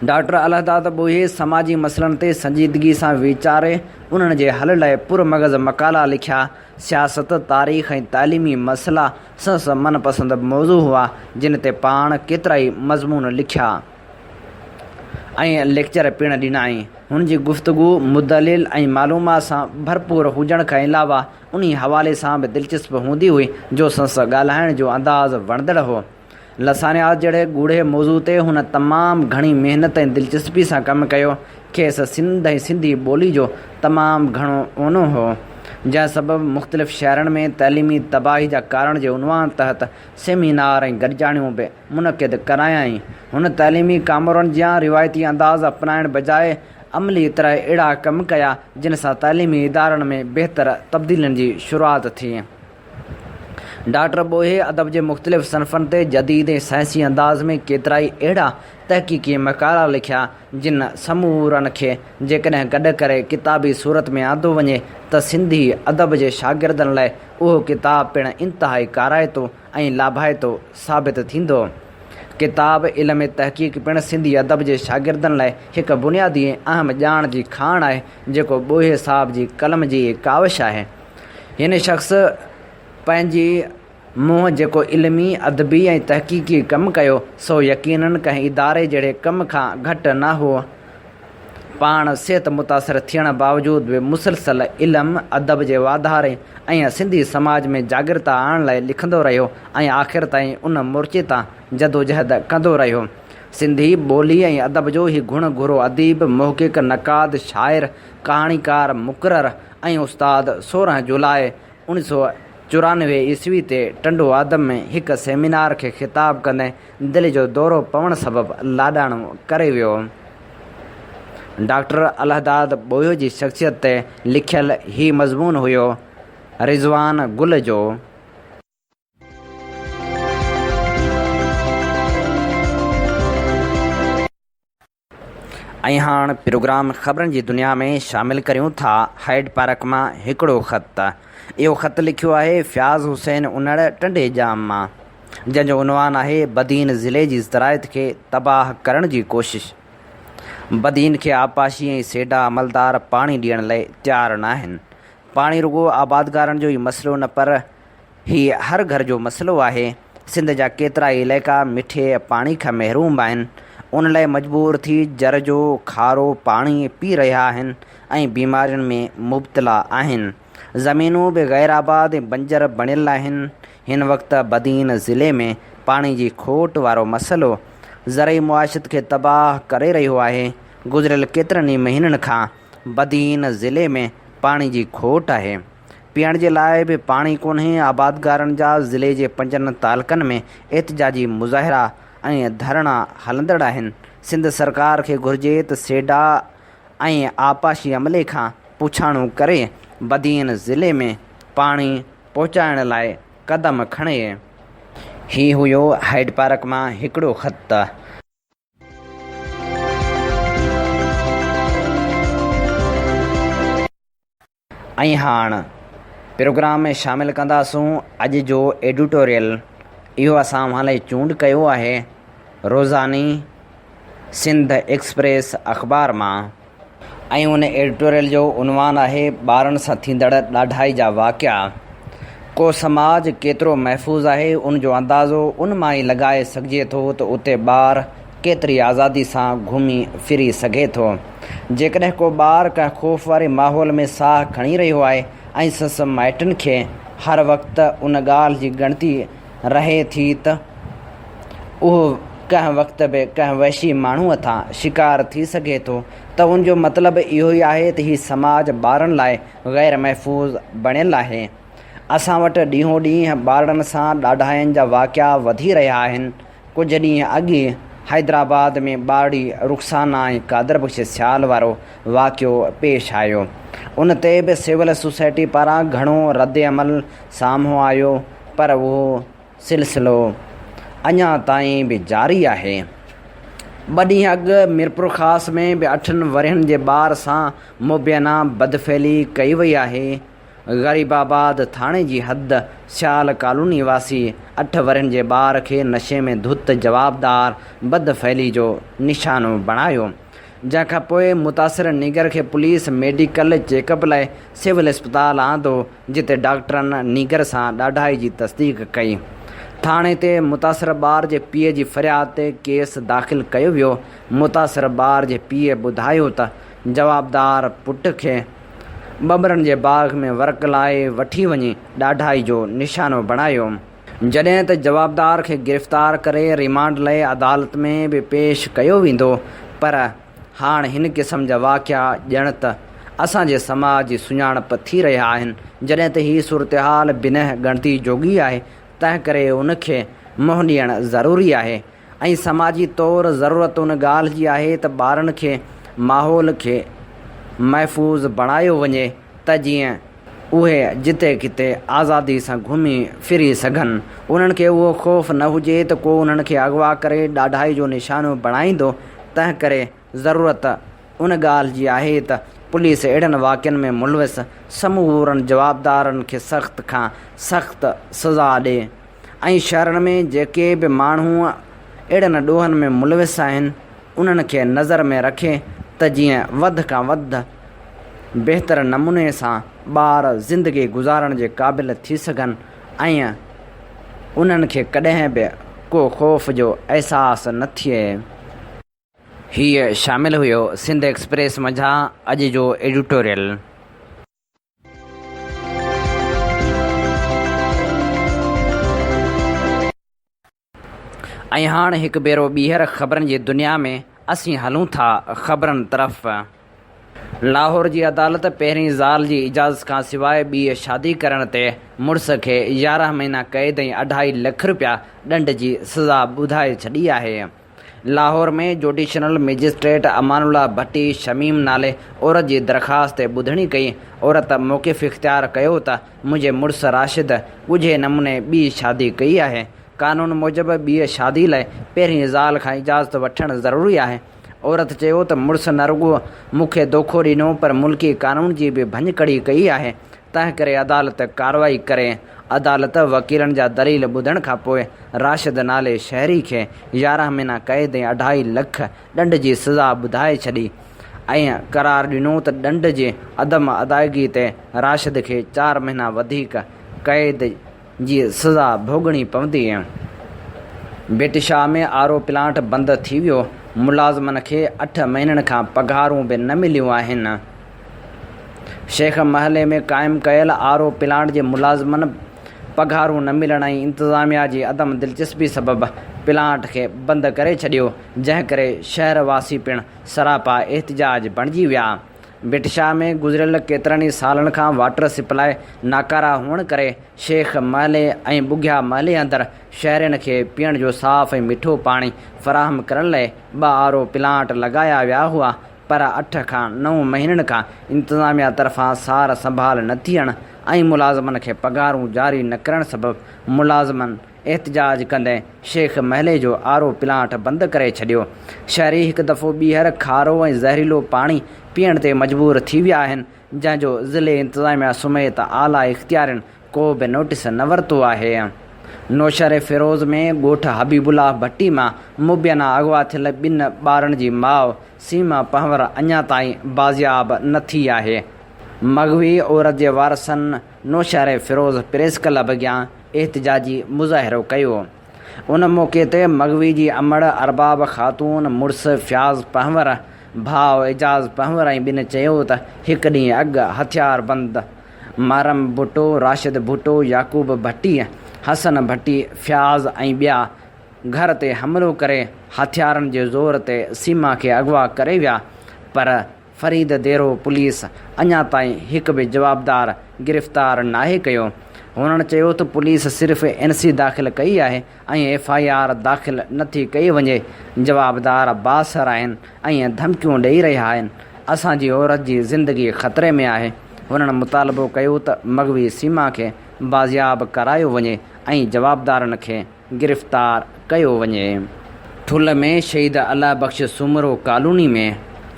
ڊاڪٽر الهداد ٻوهيي سماجي مسئلن تي سنجيدگي سان ويچاري انهن جي حل لاء پر مغز مقالا لکيا. سياست، تاريخ ۽ تعليمي مسئلا سندس من پسند موضوع هئا، جن تي پاڻ ڪيترائي مضمون لکيا. ۽ ليڪچر پڻ ڏنائين. هن جي گفتگو مدلل ۽ معلومات سان ڀرپور هجڻ کان علاوه انهي حوالي سان به دلچسپ هوندي هئي جو سندس ڳالهائڻ جو انداز وڻندڙ هو. لسانيات جهڙي ڳوڙهي موضوع تي هن تمام گهڻي محنت ۽ دلچسپي سان ڪم ڪيو. کيس سنڌ ۽ سنڌي ٻولي جو تمام گهڻو اونو هو. جنهن سبب مختلف شهرن ۾ تعليمي تباهي جا ڪارڻ جي عنوان تحت سيمينار ۽ گڏجاڻيون به منعقد ڪرايائين. هن تعليمي ڪامورن جيان روايتي انداز اپنائڻ بجاء عملي طرح اهڙا ڪم ڪيا، جن سان تعليمي ادارن ۾ بهتر تبديلين جي شروعات ٿي. ڊاڪٽر ٻوهيي ادب جي مختلف صنفن تي جديد ۽ سائنسي انداز ۾ ڪيترائي اهڙا تحقيقي مقالا لکيا، جن سمورن کي جيڪڏهن گڏ ڪري ڪتابي صورت ۾ آندو وڃي ته سنڌي ادب جي شاگردن لاء اهو ڪتاب پڻ انتهائي ڪارائتو ۽ لاڀائتو ثابت ٿيندو. ڪتاب علم تحقيق پڻ سنڌي ادب جي شاگردن لاء هڪ بنيادي ۽ اهم ڄاڻ جي کاڻ آهي، جيڪو ٻوهيي صاحب جي قلم جي ئي ڪاوش آهي. هن شخص پنهنجي مون جيڪو علمي، ادبي ۽ تحقيقي ڪم ڪيو، سو يقيناً ڪنهن اداري جهڙي ڪم کان گهٽ نه هو. پاڻ صحت متاثر ٿيڻ باوجود به مسلسل علم، ادب جي واڌاري ۽ سنڌي سماج ۾ جاڳرتا آڻڻ لاء لکندو رهيو ۽ آخر تائين ان مورچي تان جدوجهد ڪندو رهيو. سنڌي ٻولي ۽ ادب جو هي گهڻ گهرو اديب، محقق، نقاد، شاعر، ڪهاڻيڪار، مقرر ۽ استاد 16 جولاء 1994 عيسوي تي ٽنڊو آدم ۾ هڪ سيمينار کي خطاب ڪندي دل جو دورو پوڻ سبب لاڏاڻو ڪري ويو. ڊاڪٽر الهداد ٻوهيو جي شخصيت تي لکيل هي مضمون هيو رضوان گل جو. ۽ هاڻ پروگرام خبرن جي دنيا ۾ شامل ڪريون ٿا هائيڊ پارڪ مان هڪڙو خط. اهو خط لکيو آهي فياض حسين انڙ ٽنڊي ڄام مان جنهن جو عنوان آهي بدين ضلعي جي زراعت کي تباهه ڪرڻ جي ڪوشش. بدين کي آبپاشي ۽ سيڊا عملدار پاڻي ڏيڻ لئي تيار ناهن. پاڻي رڳو آبادگارن جو ئي مسئلو نه پر هي هر گهر جو مسئلو آهي، سنڌ جا ڪيترائي علائقا مٺي پاڻي کان محروم آهن، ان لاء مجبور ٿي جر جو کارو پاڻي پي رهيا آهن ۽ بيمارين ۾ مبتلا آهن. زمينون به غير آباد ۽ بنجر بڻيل آهن، هن وقت بدين ضلعي ۾ پاڻي جي کوٽ وارو مسئلو زرعي معاشت کي تباهه ڪري رهيو آهي، گذريل ڪيترن ئي مهينن کان بدين ضلعي ۾ پاڻي جي کوٽ آهي. پيئڻ جي لاء به پاڻي ڪونهي، آبادگارن جا ضلعي جي پنجن تعلقن ۾ احتجاجي مظاهرا ۽ ڌرڻا هلندڙ آهن، سنڌ سرڪار کي گهرجي ته سيڊا ۽ آبپاشي عملي کان پڇاڻو ڪري بدين ضلعي ۾ پاڻي پهچائڻ لاء قدم کڻي. هي هيو هائيڊ پارڪ مان هڪڙو خط. ۽ هاڻ پروگرام ۾ شامل ڪنداسون اڄ جو ايڊيٽوريل اهو اسان اوهان لاء چونڊ ڪيو آهي روزاني سنڌ ايڪسپريس اخبار مان ۽ ان ايڊيٽوريل جو عنوان آهي ٻارن سان ٿيندڙ ڏاڍائي جا واقعا ڪو سماج ڪيترو محفوظ آهي ان جو اندازو ان مان ئي لڳائي سگهجي ٿو ته اتي ٻار ڪيتري آزادي سان گهمي ڦري سگهي ٿو. جيڪڏهن ڪو ٻار ڪنهن خوف واري ماحول ۾ ساهه کڻي رهيو آهي ۽ سندس مائٽن کي هر وقت ان ڳالهه جي ڳڻتي رهي ٿي ته اهو ڪنهن وقت به ڪنهن وحشي ماڻهو هٿان شڪار ٿي سگهي ٿو ته ان جو مطلب اهو ئي آهي ته هي سماج ٻارن لاء غير محفوظ بڻيل آهي. اسان وٽ ڏينهون ڏينهن ٻارڙن سان ڏاڍاين جا واقعا وڌي رهيا آهن. ڪجهه ڏينهن اڳ ئي حيدرآباد ۾ ٻارڙي رخسانه ۽ قادر بخش سيال وارو واقعو پيش آيو. ان تي به سول سوسائٽي پاران گهڻو ردعمل سامهون آيو پر اهو سلسلو اڃا تائين به جاري آهي. ٻه ڏينهن اڳ ميرپورخاص ۾ به اٺن ورهين جي ٻار سان مبينا بدفعلي ڪئي وئي آهي. غريب آباد ٿاڻي جي حد سيال ڪالوني واسي اٺ ورهين جي ٻار کي نشي ۾ ڌت جوابدار بدفعلي جو نشانو بڻايو، جنهن کان پوء متاثر نينگر کي پوليس ميڊيڪل چيڪ اپ لاء سول اسپتال آندو، جتي ڊاڪٽرن نينگر سان ڏاڍائي جي تصديق ڪئي. ٿاڻي تي متاثر ٻار جي پيء جي فرياد تي ڪيس داخل ڪيو ويو، متاثر ٻار جي پيء ٻڌايو ته جوابدار پٽ کي ٻٻرن جي باغ ۾ ورق لائي وٺي وڃي ڏاڍائي جو نشانو بڻايو. جڏهن ته جوابدار کي گرفتار ڪري ريمانڊ لئي عدالت ۾ به پيش ڪيو ويندو پر هاڻ هن قسم جا واقعا ڄڻ ته اسان جي سماج جي سڃاڻپ ٿي رهيا آهن جڏهن ته هي صورتحال بنهه ڳڻتي جوڳي آهي تنهن ڪري ان کي منهن ڏيڻ ضروري آهي ۽ سماجي طور ضرورت ان ڳالهه جي آهي ته ٻارن کي ماحول کي محفوظ بڻايو وڃي ته جيئن اهي جتي ڪٿي آزادي سان گهمي ڦري سگهن، انهن کي اهو خوف نه هجي ته ڪو انهن کي اغوا ڪري ڏاڍائي جو نشانو بڻائيندو، تنهن ڪري ضرورت ان ڳالهه جي آهي ته پوليس اهڙن واقعن ۾ ملوث سمورن جوابدارن کي سخت کان سخت سزا ڏي ۽ شهرن ۾ جيڪي به ماڻهو اهڙن ڏوهن ۾ ملوث آهن انهن کي نظر ۾ رکي ته جيئن وڌ کان وڌ بهتر نموني سان ٻار زندگي گذارڻ جي قابل ٿي سگهن ۽ انهن کي ڪڏهن به ڪو خوف جو احساس نه ٿئي. هيء شامل هيو سنڌ ايڪسپريس منجهان اڄ جو ايڊيٽوريل. ۽ هاڻ هڪ ڀيرو ٻيهر خبرن جي دنيا ۾ اسين هلون ٿا خبرن طرف. لاهور جي عدالت پهرين زال جي اجازت کان سواء ٻيء شادي ڪرڻ تي مڙس کي 11 مهينا قيد ۽ اڍائي لک رپيا ڏنڊ جي سزا ٻڌائي ڇڏي آهي. Lahore ۾ judicial magistrate Amanullah Bhatti Shamim نالي عورت جي درخواست تي ٻڌڻي ڪئي. عورت موقف اختيار ڪيو ته منهنجي مڙس راشد ڳجهي نموني ٻي شادي ڪئي آهي، قانون موجب ٻيء شادي لاء پهرين زال کان اجازت وٺڻ ضروري آهي. عورت چيو ته مڙس نه رڳو مون کي دوکو ڏنو پر ملڪي قانون جي به ڀڃڪڙي ڪئي آهي، تنهنڪري عدالت ڪارروائي ڪري. عدالت وڪيلن جا دليل ٻڌڻ کانپوء راشد نالي شهري کي 11 مهينا قيد ۽ اڍائي لک ڏنڊ جي سزا ٻڌائي ڇڏي ۽ قرار ڏنو ته ڏنڊ جي عدم ادائگي تي راشد کي چار مهينا وڌيڪ قيد جي سزا ڀوڳڻي پوندي. Bhit Shah ۾ R O plant بند ٿي ويو، ملازمن کي اٺ مهينن کان پگهارون به نه مليون آهن. شيخ محلي ۾ قائم ڪيل آر او پلانٽ جي ملازمن پگهارون نه ملڻ ۽ انتظاميا جي عدم دلچسپي سبب پلانٽ کي بند ڪري ڇڏيو، جنهن ڪري شهر واسي پڻ سراپا احتجاج بڻجي ويا. ڀٽ شاهه ۾ گذريل ڪيترن ئي سالن کان واٽر سپلاء ناڪاره هئڻ ڪري شيخ محلي ۽ ٻگهيا محلي اندر شهرين کي پيئڻ جو صاف ۽ مٺو پاڻي فراهم ڪرڻ لئي ٻه آر او پلانٽ لڳايا ويا هئا پر اٺ کان نو مهينن کان انتظاميا طرفان سار سنڀال نه ٿيڻ ۽ ملازمن کي پگهارون جاري نه ڪرڻ سبب ملازمن احتجاج ڪندي شيخ محلي جو آر او پلانٽ بند ڪري ڇڏيو. شهري هڪ دفعو ٻيهر کارو ۽ زهريلو پاڻي پيئڻ تي مجبور ٿي ويا آهن، جنهن جو ضلعي انتظاميا سميت اعليٰ اختيارين ڪو به نوٽيس نه ورتو آهي. نوشهريفيروز ۾ ڳوٺ حبيب الله ڀٽي مان مبينا اغوا ٿيل ٻن ٻارن جي ماء سيما پنهور اڃا تائين بازياب نه ٿي آهي. مغوي عورت جي وارثن نوشهريفيروز پريس ڪلب اڳيان احتجاجي مظاهرو ڪيو. ان موقعي تي مغوي جي امڙ ارباب خاتون، مڙس فياض پنهور، ڀاء اعجاز پنهور ۽ ٻين چيو ته هڪ ڏينهن اڳ هٿياربند محرم ڀٽو، راشد ڀٽو، يعقوب ڀٽي، حسن ڀٽي، فياض ۽ ٻيا گهر تي حملو ڪري هٿيارن جي زور تي سيما کي اغوا ڪري ويا پر فريد ديرو پوليس اڃا تائين هڪ به جوابدار گرفتار ناهي ڪيو. هنن چيو ته پوليس صرف اين سي داخل ڪئي آهي ۽ ايف I R داخل نه ٿي ڪئي وڃي، جوابدار بااثر آهن ۽ ڌمڪيون ڏئي رهيا آهن، اسان جي عورت جي زندگي خطري ۾ آهي. هنن مطالبو ڪيو ته مغوي سيما کي بازياب ڪرايو وڃي ۽ جوابدارن کي گرفتار ڪيو وڃي. ٺل ۾ شهيد الله بخش سومرو ڪالوني ۾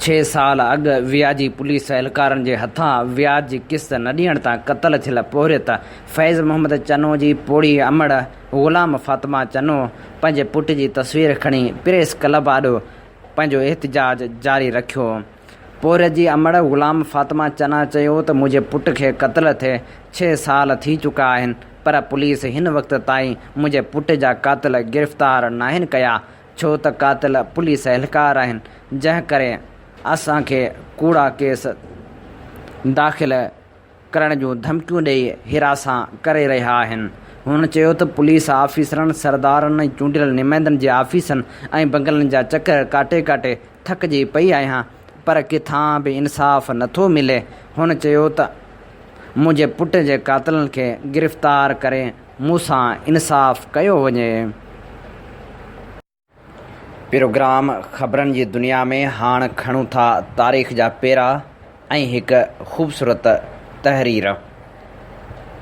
ڇهه سال اڳ وياجي پوليس اهلڪارن جي هٿان وياج جي قسط نه ڏيڻ تان قتل ٿيل پورهيت فيض محمد چنو جي پوڙهي امڙ غلام فاطمه چنو پنهنجي پٽ جي تصوير کڻي پريس ڪلب آڏو پنهنجو احتجاج جاري رکيو. پورهيت جي امڙ غلام فاطمه چنا چيو ته منهنجي پٽ کي قتل ٿئي ڇهه سال ٿي چڪا آهن پر پوليس هن وقت تائين منهنجي پٽ جا قاتل گرفتار ناهن ڪيا ڇو ته قاتل پوليس اهلڪار آهن جنهن ڪري اسان کي ڪوڙا ڪيس داخل ڪرڻ جون ڌمڪيون ڏئي هراسان ڪري رهيا آهن. هن چيو ته پوليس آفيسرن، سردارن ۽ چونڊيل نمائندن جي آفيسن ۽ بنگلن جا چڪر ڪاٽي ڪاٽي ٿڪجي پئي آهيان پر ڪٿان به انصاف نٿو ملي. هن چيو ته منهنجي پٽ جي قاتلن کي گرفتار ڪري مون سان انصاف ڪيو وڃي. پروگرام خبرن جي دنيا ۾ هاڻ کڻون ٿا تاريخ جا پيرا ۽ هڪ خوبصورت تحرير.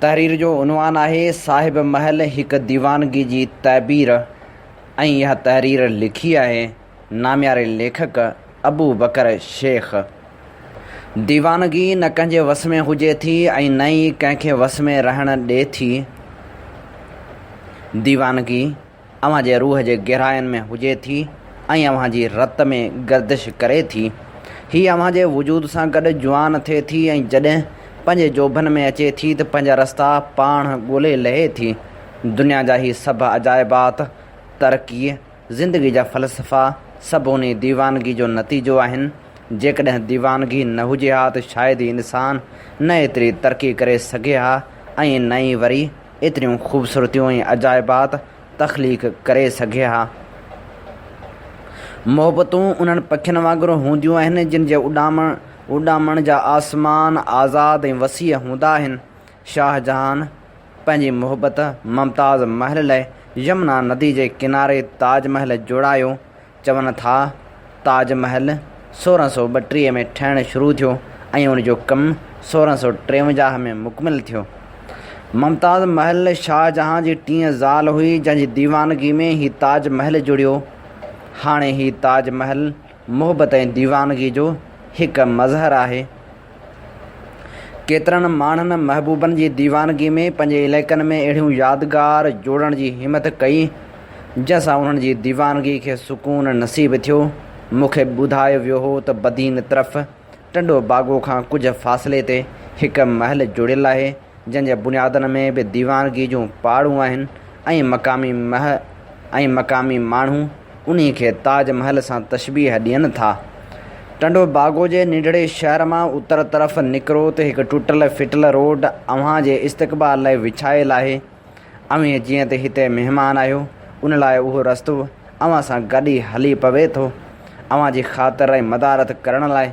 تحرير جو عنوان آهي صاحب محل هڪ ديوانگي جي تعبير ۽ اها تحرير لکي آهي نامياري ليکڪ ابو بڪر شيخ. ديوانگي نه ڪنهن جي وس ۾ هجي ٿي ۽ نه ئي ڪنهن کي وس ۾ رهڻ ڏي ٿي. ديوانگي اوهان جي روح جي گهراين ۾ هجي ٿي ۽ اوهان جي رت ۾ گردش ڪري ٿي. هي اوهان جي وجود سان گڏ جوان ٿئي ٿي ۽ جڏهن پنهنجي جوڀن ۾ اچي ٿي ته پنهنجا رستا پاڻ ڳولي لهي ٿي. دنيا جا هي سڀ عجائبات، ترقي، زندگي جا فلسفا سڀ انهي ديوانگي جو نتيجو آهن. جيڪڏهن ديوانگي نه هجي ها ته شايد ئي انسان نه ايتري ترقي ڪري سگهي ها ۽ نه ئي وري ايتريون خوبصورتيون ۽ عجائبات تخليق ڪري سگهي ها. محبتون انهن پکين وانگر هونديون آهن جن جي اڏامڻ جا آسمان آزاد ۽ وسيع هوندا آهن. شاهجهان پنهنجي محبت ممتاز محل لاء يمنا ندي جي ڪناري تاج محل جوڙايو. چون ٿا تاج محل 1632 ۾ ٺهڻ شروع ٿيو ۽ ان جو ڪم 1653 ۾ مڪمل ٿيو. ممتاز محل شاهجهان جي ٽين زال هئي جنهن جي ديوانگي ۾ هي تاج محل جڙيو. هاڻي هي تاج محل محبت ۽ ديوانگي جو هڪ مظهر آهي. ڪيترن ماڻهن محبوبن جي ديوانگي ۾ پنهنجي علائقن ۾ اهڙيون يادگار جوڙڻ جي همٿ ڪئي، جنهن سان انهن جي ديوانگي کي سڪون نصيب ٿيو. مون کي ٻڌايو ويو هو ته بدين طرف ٽنڊو باگو کان ڪجهه فاصلي تي هڪ محل جڙيل آهي، جنهن جي بنيادن ۾ به ديوانگي جون پاڙون آهن ۽ مقامي ۽ مقامي ماڻهو انهي کي تاج محل سان تشبيهه ڏين ٿا. ٽنڊو باگو جي ننڍڙي شهر مان اتر طرف نڪرو ته هڪ ٽٽل ڦٽل روڊ اوهان جي استقبال لاء وڇايل آهي. اوهين جيئن ته هتي مهمان آهيو، ان لاء اهو رستو اوهان سان گڏ ئي هلي پوي ٿو. اوهان جي خاطر ۽ مدارت ڪرڻ لاء.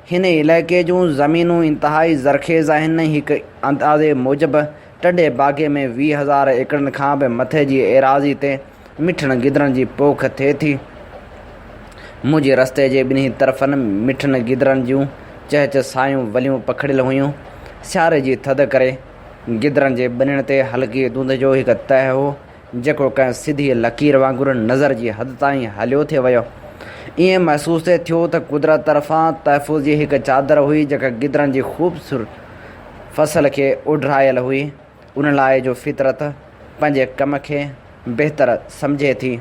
هن علائقي جون زمينون انتهائي زرخيز آهن ۽ هڪ اندازي موجب ٽنڊي باگي ۾ 20 هزار ايڪڙن کان به مٿي جي ايراضي تي مٺن گدرن جي پوک ٿئي ٿي. منهنجي رستي جي ٻنهي طرفن مٺن گدرن جون چهچ سايون وليون پکڙيل هيون. سياري جي ٿڌ ڪري گدرن جي ٻنين تي هلڪي ڌونڌ جو هڪ تهه هو. جيڪو ڪنهن سڌيء لڪير وانگر نظر جي حد تائين هليو ٿي ويو. ائين محسوس ٿي ٿيو ته قدرت طرفان تحفظ جي هڪ چادر هئي جيڪا گدرن جي خوبصورت فصل کي اوڍرايل هئي، ان لاء جو فطرت پنهنجي ڪم کي بهتر سمجهي ٿي.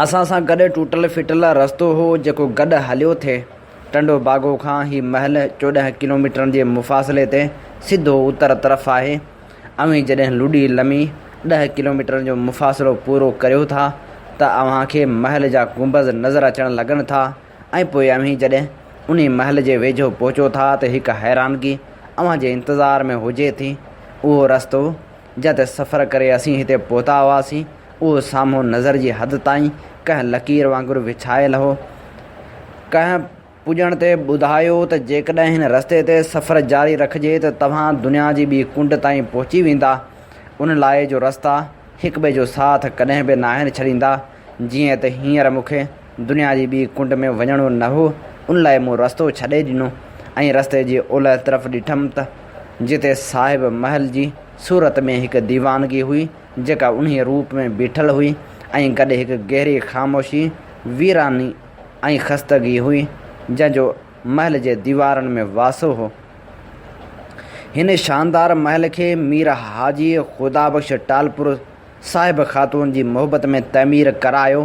اسان سان گڏ ٽوٽل ڦٽل رستو هو جيڪو گڏ هليو ٿي. ٽنڊو باگو کان هي محل 14 ڪلوميٽرن جي مفاصلي تي سڌو اتر طرف آهي. اوهين جڏهن لڏي لمي ڏهه ڪلوميٽرن جو مفاصلو پورو ڪريو ٿا ته اوهان کي محل جا گنبذ نظر اچڻ لڳن ٿا ۽ پوء اوهين جڏهن انهي محل جي ويجهو پهچو ٿا ته هڪ حيرانگي اوهان جي انتظار ۾ هجي ٿي. اهو رستو جنهن تي سفر ڪري اسين هتي پهتا هئاسين اهو سامهون نظر جي حد تائين ڪنهن لڪير وانگر وڇايل هو. ڪنهن. پڄڻ تي ٻڌايو ته جيڪڏهن هن رستي تي سفر جاري رکجي ته توهان دنيا جي ٻي ڪنڊ تائين پهچي ويندا، ان لاء جو رستا هڪٻئي جو ساٿ ڪڏهن به ناهن ڇڏيندا، جيئن ته هينئر مون کي دنيا جي ٻي ڪنڊ ۾ وڃڻو نه هو، ان لاء مون رستو ڇڏي ڏنو ۽ رستي جي اولهه طرف ڏٺم ته جتي صاحب محل جي صورت ۾ هڪ ديوانگي هئي، جيڪا انهيء روپ ۾ بيٺل هئي ۽ گڏ هڪ گهري خاموشي، ويراني. ۽ خستگي هئي، جنهن جو محل جي ديوارن ۾ واسو هو. هن شاندار محل کي مير حاجي خدا بخش ٽالپر صاحب خاتون جي محبت ۾ تعمير ڪرايو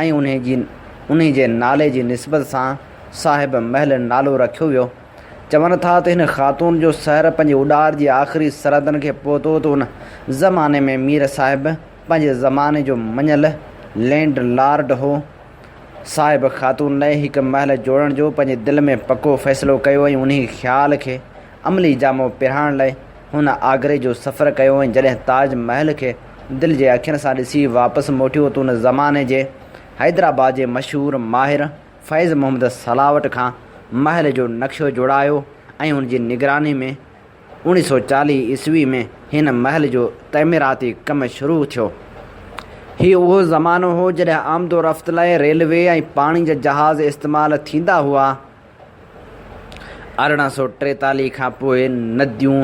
۽ انهي جي نالي جي نسبت سان صاحب محل نالو رکيو ويو. چون ٿا ته هن خاتون جو سحر پنهنجي اڏار جي آخري سرحدن کي پهتو ته ان زماني ۾ مير صاحب پنهنجي زماني جو مڃيل لينڊ لارڊ هو. صاحب خاتون لاء هڪ محل جوڙڻ جو پنهنجي دل ۾ پڪو فيصلو ڪيو ۽ انهي خيال کي عملي جامو پهرائڻ لاء هن آگري جو سفر ڪيو ۽ جڏهن تاج محل کي دل جي اکين سان ڏسي واپس موٽيو ته ان زماني جي حيدرآباد جي مشهور ماهر فيض محمد سلاوٽ کان محل جو نقشو جوڙايو ۽ ان جي نگراني ۾ 1940 عيسوي ۾ هن محل جو تعميراتي ڪم شروع ٿيو. هي اهو زمانو هو جڏهن آمد و رفت لاء ريلوي ۽ پاڻي جا جهاز استعمال ٿيندا هئا. 1843 کان پوء نديون،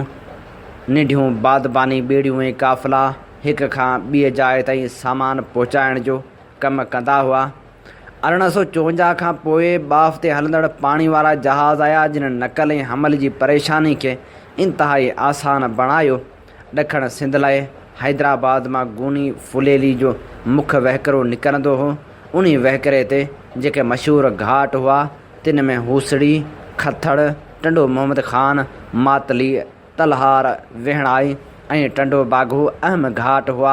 ننڍيون بادباني ٻيڙيون ۽ قافلا هڪ کان ٻيء جاء تائين سامان پهچائڻ جو ڪم ڪندا هئا. 1854 کان پوء ٻاڦ تي هلندڙ پاڻي وارا جهاز آيا جن نقل ۽ حمل جي پريشاني کي انتهائي آسان بڻايو. ڏکڻ سنڌ لاء حيدرآباد مان گوني ڦليلي جو مک وهڪرو نڪرندو هو. انهي وهڪري تي جيڪي مشهور گهاٽ هئا تن ۾ هوسڙي، کٿڙ، ٽنڊو محمد خان، ماتلي، تلهار، وهڻائي ۽ ٽنڊو باگو اهم گهاٽ هئا.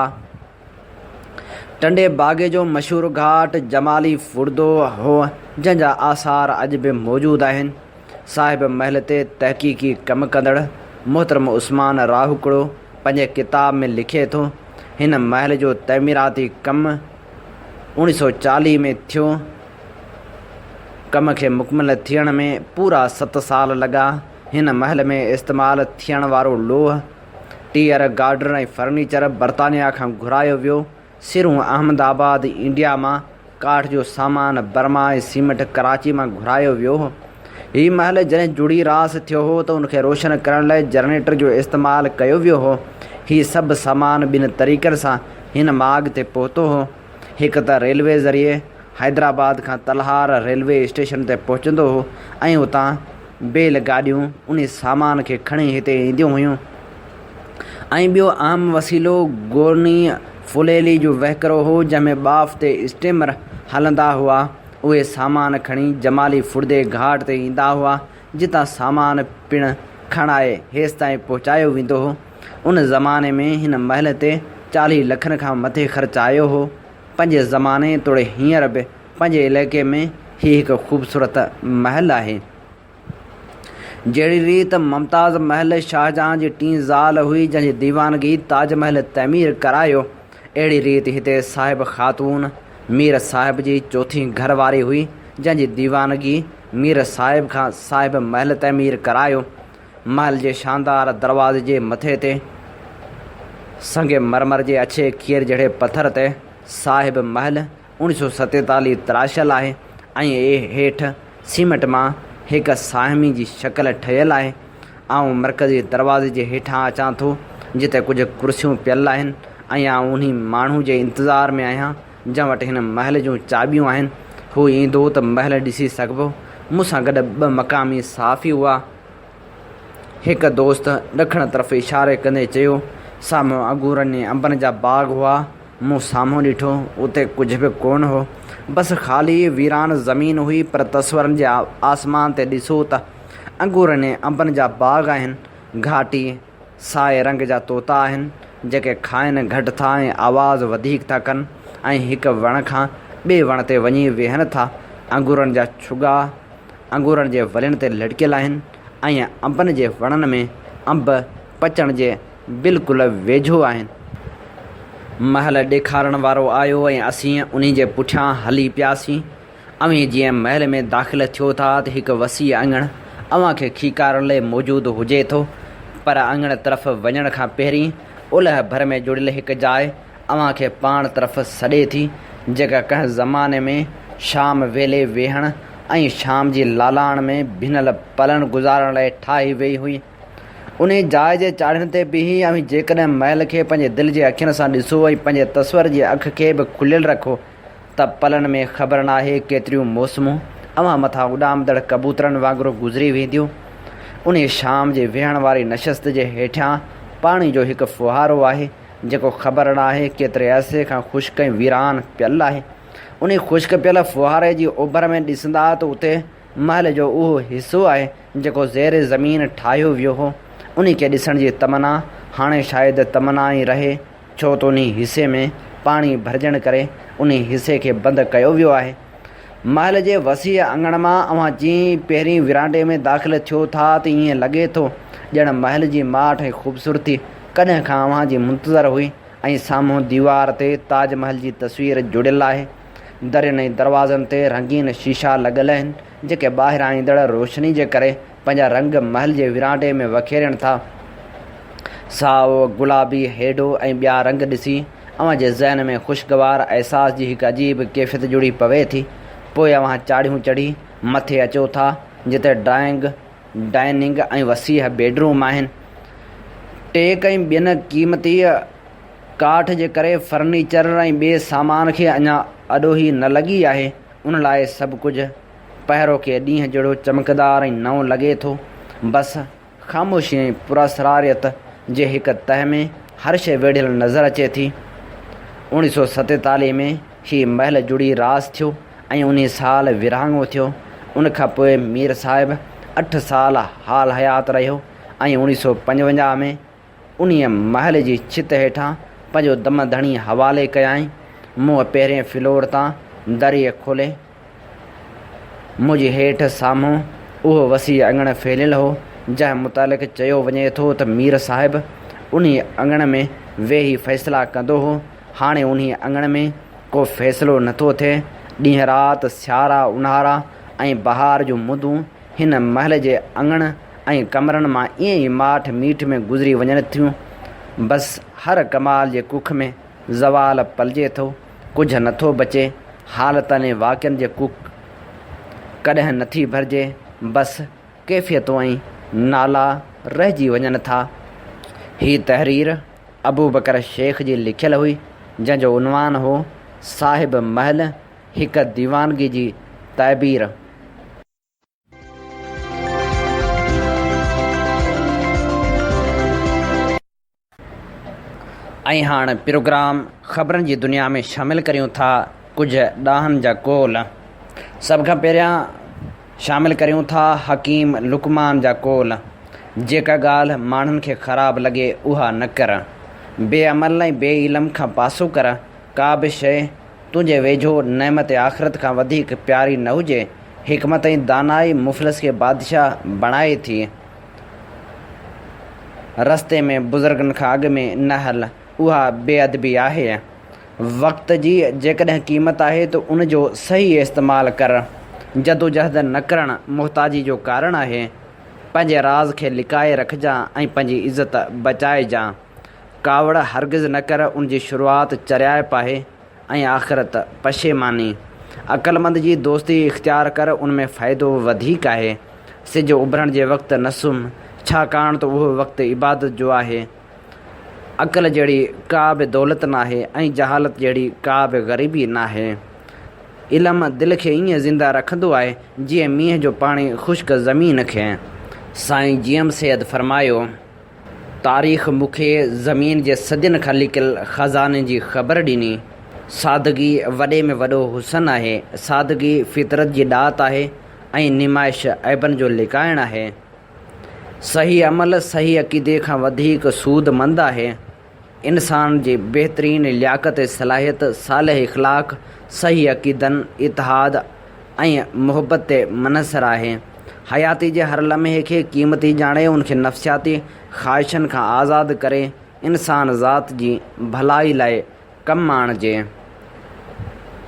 ٽنڊي باگي جو مشهور گهاٽ جمالي ڦڙدو هو، جنهن جا آثار اڄ به موجود آهن. صاحب محل تي تحقيقي ڪم ڪندڙ محترم عثمان راهوڪڙو پنهنجي ڪتاب ۾ لکي ٿو، هن محل جو تعميراتي ڪم اوڻيهه سؤ چاليهه ۾ ٿيو. ڪم کي مڪمل ٿيڻ ۾ پورا ست سال لڳا. هن محل ۾ استعمال ٿيڻ وارو لوهه، ٽيئر، گارڊر ۽ فرنيچر برطانيا کان گهرايو ويو. سرون احمد آباد انڊيا مان، ڪاٺ جو سامان برما ۽ سيمنٽ ڪراچي مان گهرايو ويو هو. هي محل جڏهن جڙي راس ٿيو هو ته ان کي روشن ڪرڻ لاء جنريٽر جو استعمال ڪيو ويو هو. هي سڀ سامان ٻن طريقن سان هن ماڳ تي پهتو هو. هڪ ته ريلوي ذريعي حيدرآباد کان تلهار ريلوي اسٽيشن تي پهچندو هو ۽ اتان بيل گاڏيون انهي سامان کي کڻي هتي اينديون هيون ۽ ٻيو اهم وسيلو گورني ڦليلي جو وهڪرو هو جنهن ۾ ٻاڦ تي اسٽيمر هلندا هئا اهي سامان کڻي جمالي ڦڙدي گهاٽ تي ايندا هئا جتان سامان پڻ کڻائي هيستائين پهچايو ويندو هو ان زماني ۾ هن محل تي 40 لکن کان مٿي خرچ آيو هو پنهنجي زماني توڙي هينئر به پنهنجي علائقي ۾ هي هڪ خوبصورت محل آهي. جهڙي ريت ممتاز محل شاهجهان جي ٽين زال هئي جنهن جي ديوانگي تاج محل تعمير ڪرايو، اهڙي ريت هتي صاحب خاتون مير صاحب جي چوٿين گهر واري هئي جنهن جي ديوانگي مير صاحب کان صاحب محل تعمير ڪرايو. محل جي شاندار دروازي جي مٿي تي سنگ مرمر جي اڇي کير جهڙي پٿر تي صاحب محل 1947 تراشيل آهي ۽ هيٺ سيمنٽ مان هڪ ساهمي جي شڪل ٺهيل آهي. آئون مرڪزي دروازي جي هيٺان اچان ٿو، جتي ڪجهه ڪرسيون پيل آهن ۽ آئون انهي ماڻهو جي انتظار ۾ آهيان، جنهن وٽ هن محل جون چاٻيون آهن. هو ايندو ته محل ڏسي سگهبو. مون سان گڏ ٻه مقامي صحافي هئا. هڪ دوست ڏکڻ طرف اشاري ڪندي چيو، سامهون انگورن ۽ انبن جا باغ هئا. مون سامهون ڏٺو، اتي ڪجهه به ڪونه هو. بس خالي ويران زمين هئي، پر تصورن جي آسمان تي ڏسو ته انگورن ۽ انبن جا باغ آهن. گهاٽي سائي رنگ جا طوطا آهن، جيڪي کائن گهٽ ٿا ۽ آواز وڌيڪ ٿا ڪن ۽ هڪ وڻ کان ٻئي وڻ تي وڃي ويهن ٿا. انگورن جا ڇڳا انگورن جي ولين تي لٽڪيل آهن ۽ انبن جي وڻن ۾ انب پچڻ جي بلڪل ويجهو آهن. محل ڏيکارڻ وارو آيو ۽ اسين انهي جي پٺيان هلي پياسين. اوهين جيئن محل ۾ داخل ٿيو ٿا ته هڪ وسيع اڱڻ اوهان کي کيڪارڻ لئي موجود هجي ٿو. پر اڱڻ طرف وڃڻ کان پهرين اولهه ڀر ۾ جڙيل هڪ جاء اوهان کي پاڻ طرف سڏي ٿي، جيڪا ڪنهن زماني ۾ شام ويلي ويهڻ ۽ شام جي لالاڻ ۾ ڀنل پلن گذارڻ لئي ٺاهي ويئي هئي. انهيء جاء جي چاڙهين تي بيهي اوهين جيڪڏهن محل کي پنهنجي دل جي اکين سان ڏسو ۽ پنهنجي تصور جي اک کي به کليل رکو ته پلن ۾ خبر ناهي ڪيتريون موسمون اوهان مٿان اڏامندڙ ڪبوترن وانگر گذري وينديون. انهيء شام جي ويهڻ واري نشست جي هيٺيان پاڻي جو هڪ ڦوهارو آهي، جيڪو خبر ناهي ڪيتري عرصي کان خشڪ ۽ ويران پيل آهي. انهيء خشڪ پيل ڦوهاري جي اوڀر ۾ ڏسندا ته اتي محل جو اهو حصو آهي، جيڪو زير زمين ٺاهيو ويو هو. انهي کي ڏسڻ جي تمنا هاڻي شايد تمنا ئي رهي، ڇو ته انهي حصي ۾ پاڻي ڀرجڻ ڪري انهي حصي کي بند ڪيو ويو آهي. محل جي وسيع اڱڻ مان اوهان جيئن ئي پهرين ورانڊي ۾ داخل ٿيو ٿا ته ائين لڳي ٿو ڄڻ محل جي ماٺ ۽ خوبصورتي ڪڏهن کان اوهان جي منتظر هئي ۽ سامهون ديوار تي تاج محل جي تصوير جڙيل آهي. درين ۽ دروازن تي رنگين شيشا لڳل آهن، جيڪي ٻاهران ايندڙ روشني جي ڪري پنهنجا رنگ محل جي ورانڊي ۾ وکيرين ٿا. سائو، گلابي، هيڊو ۽ ٻيا رنگ ڏسي اوهان جي ذهن ۾ خوشگوار احساس جي هڪ عجيب ڪيفيت جڙي پوي ٿي. پوء اوهان چاڙهيون چڙهي مٿي اچو ٿا، جتي ڊرائنگ، ڊائننگ ۽ وسيع بيڊروم آهن. ٽيڪ ۽ ٻين قيمتي ڪاٺ جي ڪري فرنيچر ۽ ٻئي سامان کي اڃا اڏوهي نه لڳي آهي، ان لاء سڀ ڪجهه پهروڪي ڏينهن جهڙو چمڪدار ۽ نئون لڳي ٿو. بس، خاموشي ۽ پراسراريت جي هڪ تهه ۾ هر شيء ويڙهيل نظر اچي ٿي. 1947 ۾ هي محل جڙي راس ٿيو ۽ انهي سال ورهاڱو ٿيو. ان کان پوء مير صاحب اٺ سال حال حيات رهيو ۽ 1955 ۾. انهيء محل جي ڇت هيٺان پنهنجو دم ڌڻي حوالي ڪيائين. مون پهرئين فلور تان دريء کولي. منهنجي هيٺ سامهون اهو وسيع اڱڻ ڦهليل هو، جنهن متعلق چيو وڃي ٿو ته مير صاحب انهيء اڱڻ ۾ ويهي فيصلا ڪندو هو. هاڻي انهيء اڱڻ ۾ ڪو فيصلو نٿو ٿئي. ڏينهن رات، سيارا اونهارا ۽ بهار جون مندون هن محل جي اڱڻ ۽ ڪمرن مان ائين ئي ماٺ ميٺ ۾ گذري وڃن ٿيون. بس هر ڪمال جي ڪک ۾ زوال پلجي ٿو. ڪجهه نٿو بچي، حالتن ۽ واقعن جي ڪوڪ ڪڏهن نٿي ڀرجي، بس ڪيفيتون ۽ نالا رهجي وڃن ٿا. هي تحرير ابوبڪر شيخ جي لکيل هئي، جنهن جو عنوان هو، صاحب محل، هڪ ديوانگي جي تعبير. ۽ هاڻ پروگرام خبرن جي دنيا ۾ شامل ڪريون ٿا ڪجهه ڏاهن جا قول. سڀ کان پهريان شامل ڪريون ٿا حڪيم لقمان جا قول، جيڪا ڳالهه ماڻهن کي خراب لڳي اها نه ڪر. بي عمل ۽ بي علم کان پاسو ڪر، ڪا به شيء تنهنجي ويجهو نعمت آخرت کان وڌيڪ پياري نه هجي. حڪمت ۽ دانائي مفلس کي بادشاهه بڻائي ٿي. رستي ۾ بزرگن کان اڳ ۾ نه هل، اها بي ادبي آهي. وقت جي جيڪڏهن قيمت آهي ته ان جو صحيح استعمال ڪر. جدوجهد نه ڪرڻ محتاجي جو ڪارڻ آهي. پنهنجي راز کي لڪائي رکجان ۽ پنهنجي عزت بچائجان. ڪاوڙ هرگز نه ڪر، ان جي شروعات چريائپ آهي. ۽ آخرت، پشيماني. عقلمند جي دوستي اختيار ڪر، ان ۾ فائدو وڌيڪ آهي. سج اڀرڻ جي وقت نه سمهه، ڇاڪاڻ ته اهو وقت عبادت جو آهي. عقل جهڙي ڪا به دولت ناهي ۽ جهالت جهڙي ڪا به غريبي ناهي. علم دل کي ائين زنده رکندو آهي، جيئن مينهن جو پاڻي خشڪ زمين کي. سائين جي ايم سيد فرمايو. تاريخ مون کي زمين جي صدين کان لڪيل خزاني جي خبر ڏني. سادگي وڏي ۾ وڏو حسن آهي. سادگي فطرت جي ڏات آهي ۽ نمائش عيبن جو لڪائڻ آهي. صحيح عمل صحيح عقيدي کان وڌيڪ سود مند آهي. انسان جي بهترين لياقت ۽ صلاحيت صالح اخلاق، صحيح عقيدن، اتحاد ۽ محبت تي منحصر آهي. حياتي جي هر لمحي کي قيمتي ڄاڻي ان کي نفسياتي خواهشن کان آزاد ڪري انسان ذات جي ڀلائي لاء ڪم آڻجي.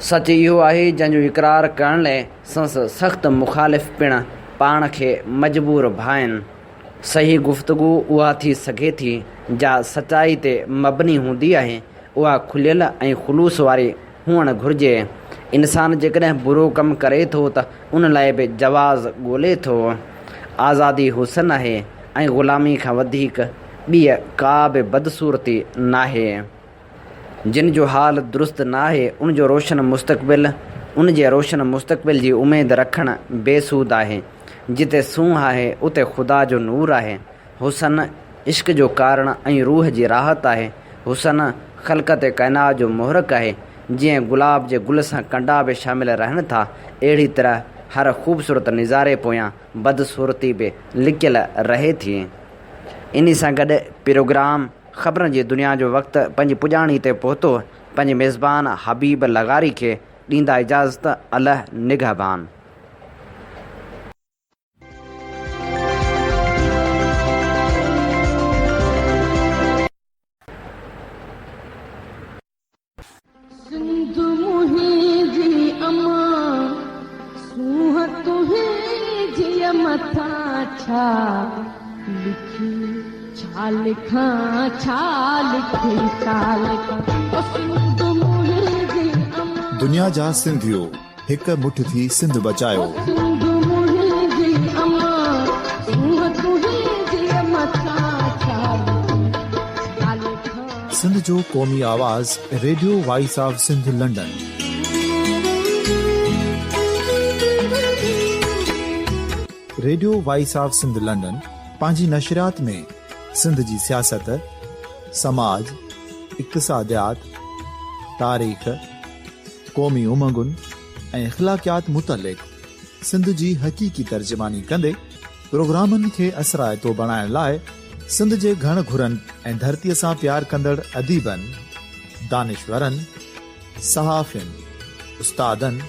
سچ اهو آهي جنهن جو اقرار ڪرڻ لاء سندس سخت مخالف پڻ پاڻ کي مجبور ڀائين. صحيح گفتگو اها ٿي سگهي ٿي جا سچائي تي مبني هوندي آهي، اها کليل ۽ خلوص واري هئڻ گهرجي. انسان جيڪڏهن برو ڪم ڪري ٿو ته ان لاء به جواز ڳولي ٿو. آزادي حسن آهي ۽ غلامي کان وڌيڪ ٻيء ڪا به بدصورتي ناهي. جن جو حال درست ناهي ان جو روشن مستقبل ان جي روشن مستقبل جي اميد رکڻ بي سود آهي. جتي سونهن آهي اتي خدا جو نور آهي. حسن عشق جو ڪارڻ ۽ روح جي راحت آهي. حسن خلقت ڪائنات جو محرڪ آهي. جيئن گلاب جي گل سان ڪنڊا به شامل رهن ٿا اهڙي طرح هر خوبصورت نظاري پويان بدصورتي به لڪيل رهي ٿي. انهي سان گڏ پروگرام. خبرن جي دنيا جو وقت پنهنجي پڄاڻي تي پهتو، پنهنجي ميزبان حبيب لغاري کي ڏيندا اجازت الله نگهبان. سنڌ منهنجي امان، سونهن تنهنجيء مٿان ڇا لکي ڇا لکان ڇا لکي ڇا لکان او سنڌ منهنجي امان. دنيا جا سنڌيو هڪ مٺ ٿي سنڌ بچايو. او سنڌ منهنجي امان، سونهن تنهنجيء مٿان ڇا لکي ڇا لکان. سنڌ جو قومي آواز radio voice of Sindh London. Radio voice of Sindh London پنهنجي نشريات ۾ سنڌ جي سياست، سماج، اقتصاديات، تاريخ، قومي امنگن ۽ اخلاقيات متعلق سنڌ جي حقيقي ترجماني ڪندي پروگرامن کي اثرائتو بڻائڻ لاء سنڌ جي گهڻ گهرن ۽ ڌرتيء سان پيار ڪندڙ اديبن، دانشورن، صحافين، استادن،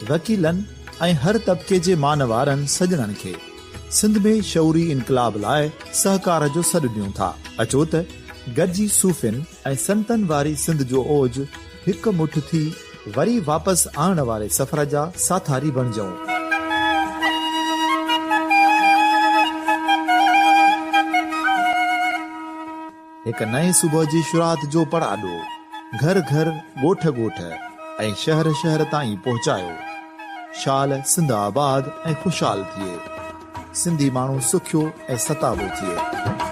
وڪيلن ۽ هر طبقي جي مان وارن سڄڻن کي سنڌ ۾ شعوري انقلاب لاء سهڪار جو سڏ ڏيون ٿا. اچو ته گڏجي صوفين ۽ سنتن واري سنڌ جو اوج هڪ مٺ ٿي وري واپس آڻڻ واري سفر جا ساٿاري بڻجون. هڪ نئين صبح جي شروعات جو پڙاڏو گهر گهر، ڳوٺ ڳوٺ ۽ شهر شهر تائين پهچايو. شال سنڌ آباد ۽ خوشحال ٿئي. سنڌي ماڻهو سکيو ۽ ستابو ٿئي.